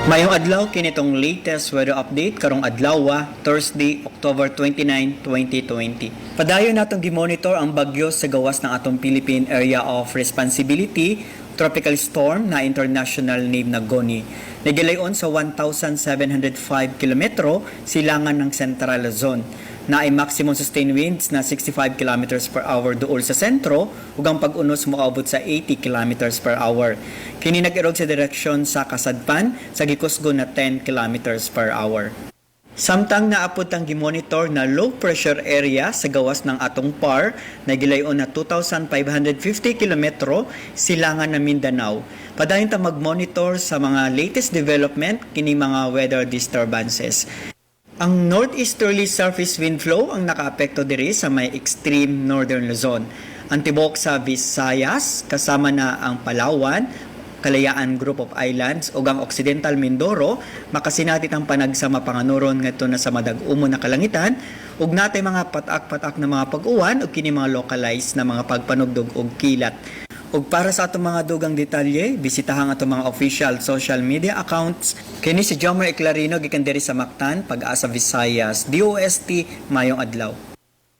Mayong adlaw, kini tong latest weather update karong adlaw, Thursday, October 29, 2020. Padayon natong gimonitor ang bagyo sa gawas ng atong Philippine Area of Responsibility, tropical storm na international name na Goni. Nagilayon sa 1,705 kilometro silangan ng Central Luzon na ay maximum sustained winds na 65 kilometers per hour duol sa sentro ug ang pag-unos moabot sa 80 kilometers per hour. Kini nag-irog sa direksyon sa kasadpan sa gikusgon na 10 kilometers per hour. Samtang naapod ang gimonitor na low pressure area sa gawas ng atong PAR na gilayon na 2,550 kilometro silangan ng Mindanao. Padayon ta mag-monitor sa mga latest development kini mga weather disturbances. Ang northeasterly surface wind flow ang nakaapekto diri sa may extreme northern Luzon. Ang tibok sa Visayas kasama na ang Palawan, Kalayaan Group of Islands ug ang Occidental Mindoro makasinati ang panagsama panganuron ngadto na sa madag-umo na kalangitan ug natay mga patak-patak na mga pag-uwan ug kini mga localized na mga pagpanugdog og kilat. Ug para sa atong mga dugang detalye, bisitahan atong mga official social media accounts. Kini si Jomer Eclarino gikan diri sa Mactan, Pag-asa Visayas, DOST, mayong adlaw.